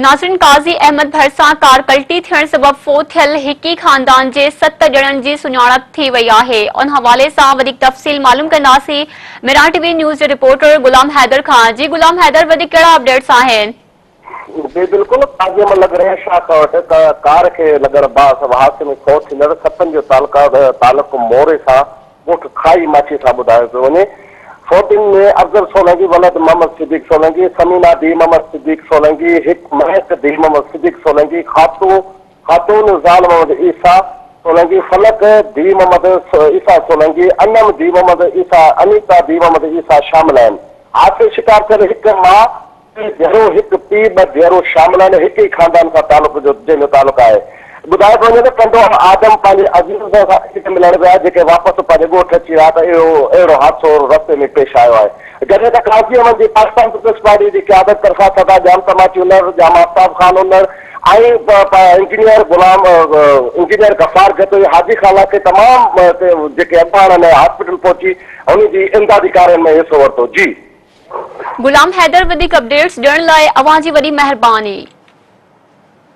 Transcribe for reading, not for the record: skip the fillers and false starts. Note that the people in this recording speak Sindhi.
ناظرين قاضي احمد ڀرسان ڪار ڪلٽي ٿيڻ سبب فوت ٿيل هڪ ئي خاندان جي ست ڄڻن جي سڃاڻپ ٿي وئي آهي ان حوالي سان وڌيڪ تفصيل معلوم ڪنداسين ميران ٽي وي نيوز جي رپورٽر غلام حيدر کان جي غلام حيدر وڌيڪ ڪهڙا اپڊيٽس آهن. جي بلڪل قاضي احمد لڳ رهي شاخ وٽ ڪار کي لڳڻ بعد حادثي ۾ فوت ٿيندڙ ستن جو تعلق موري سان ڳوٺ کائي ماڇي سان ٻڌايو پيو وڃي. فوتين ۾ افضل سولنگي ولد محمد صديق سولنگي، ثمينه ڌيء محمد صديق سولنگي، هڪ مهڪ ڌيء محمد صديق سولنگي، خاتون خاتون زال محمد عيسيٰ سولنگي، فلڪ ڌيء محمد عيسيٰ سولنگي، انم ڌيء محمد عيسيٰ، انيتا ڌيء محمد عيسيٰ شامل آهن. حادثي جو شڪار ٿيل هڪ ماء ٽي ڌيئرون، هڪ پيء، ٻه ڌيئرون شامل آهن، هڪ ئي خاندان سان تعلق جو جنهن جو تعلق آهي. ٻڌايو پيو وڃي ته ٽنڊو آدم پنهنجي عزيزن سان عيد ملڻ ويا جيڪي واپس پنهنجي ڳوٺ اچي رهيا ته اهو اهڙو حادثو رستي ۾ پيش آيو آهي. جڏهن ته قاضي احمد جي پاڪستان پيپلز پارٽي جي قيادت طرفان سردار ڄام تماچي انڙ، ڄام آفتاب خان انڙ ۽ پ پ انجنيئر غلام انجنيئر غفار جتوئي، حاجي خان لاکي تمام جيڪي اڳواڻ آهن هاسپيٽل پهچي انهي جي امدادي ڪارين ۾ حصو ورتو. جي. غلام حيدر وڌيڪ اپڊيٽس ڏيڻ لاء اوهان جي وڏي مهرباني.